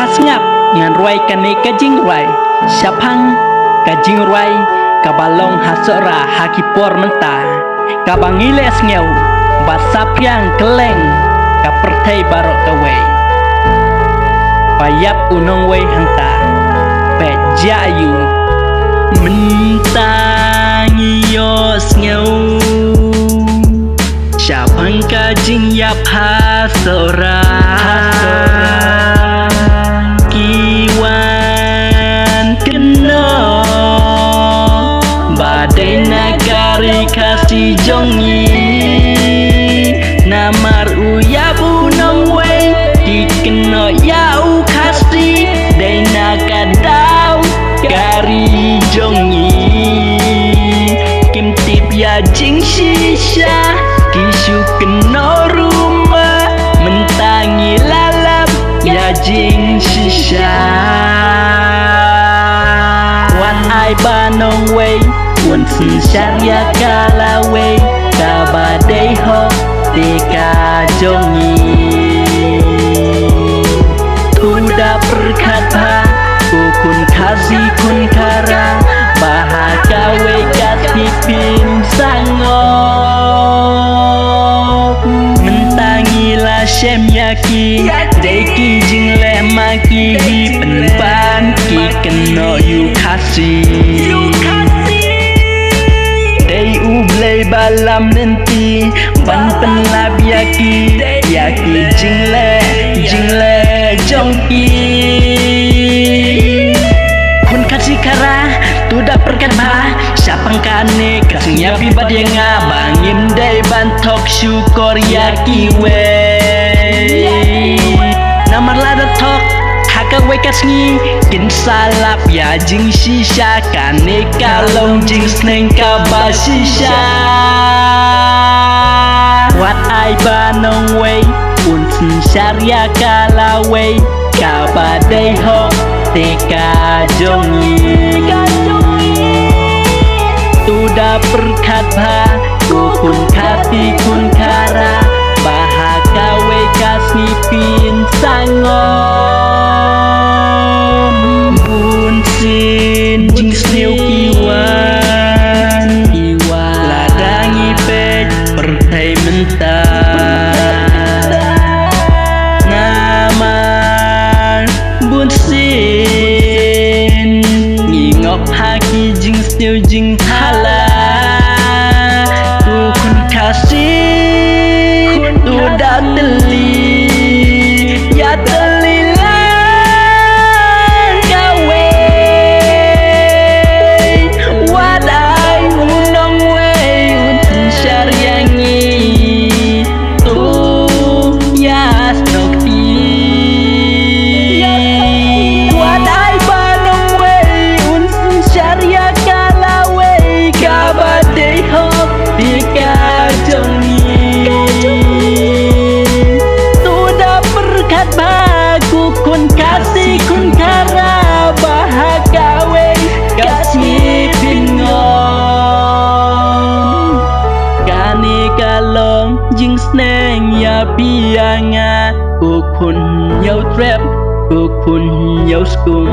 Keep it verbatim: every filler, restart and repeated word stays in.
Sngap, ngan rwai kane ka jingrwai shaphang ka jingrwai kaba long ha Sohra ha ki por mynta, kaba ngi leh sngew ba saphriang kylleng ka pyrthei baroh kawei. Ba ïap u nongwei hangta, peit jia ïa u. Mynta ngi ïohsngew shaphang ka jingïap ha Sohra. Ki wan kynnoh ba dei na ka ri Khasi jong ngi. Namar u ïap u nongwei, ki kynnoh ïa u Khasi, dei na ka daw ka ri jong ngi. Kim tip ïa jingshisha, ki shu kynnoh ruh ma, mynta ngi la lap ïa jingshisha. Wat ai ba nongwei un synshar ïa ka lawei, kaba dei hok te ka jong ngi. To da pyrkhat bha ko khun Khasi khun Khara, ba ha kawei ka sngi phin sangop. Mynta ngi la shem ïa ki, dei ki jingleh ma ki, hi pynban ki kynnoh ïa u Khasi. Dei U Blei ba lam lynti ban pynlap ïa ki, ïa ki jingleh jingleh jong ki. Khun Khasi Khara, to da pyrkhat bha shaphang kane ka jingïapynbeit ïa nga, ba ngim dei ban thok shukor ïa kiwei. Namar lada thok ha kawei ka sngi, kin sa lap ïa jingshisha, kane ka long jingsneng kaba shisha. Wat ai ba nongwei un synshar ïa ka lawei, kaba dei hok te ka jong ngi. To da pyrkhat bha ko khun Khasi khun Khara, ba ha kawei ka sngi phin sangop. Bunsien jingsniew ki wan, ki wan, lada ngi peit pyrthei mynta. Namar bunsien ngi ngop ha ki jingsniew jinghala. Ko khun Khasi, to da tylli, ïa tylli lang kawei. Wat ai u nongwei un synshar ïa ngi, to ïa snoh kti. Wat ai ba nongwei un synshar ïa ka lawei, kaba dei hok te ka jong ngi. To da pyrkhat bha ko khun Khasi khun Khara, ba ha kawei ka sngi phin ngop. Kane ka long jingsneng ïa phi ïa nga, ko khun Hynñiewtrep, ko khun Hynñiewskum.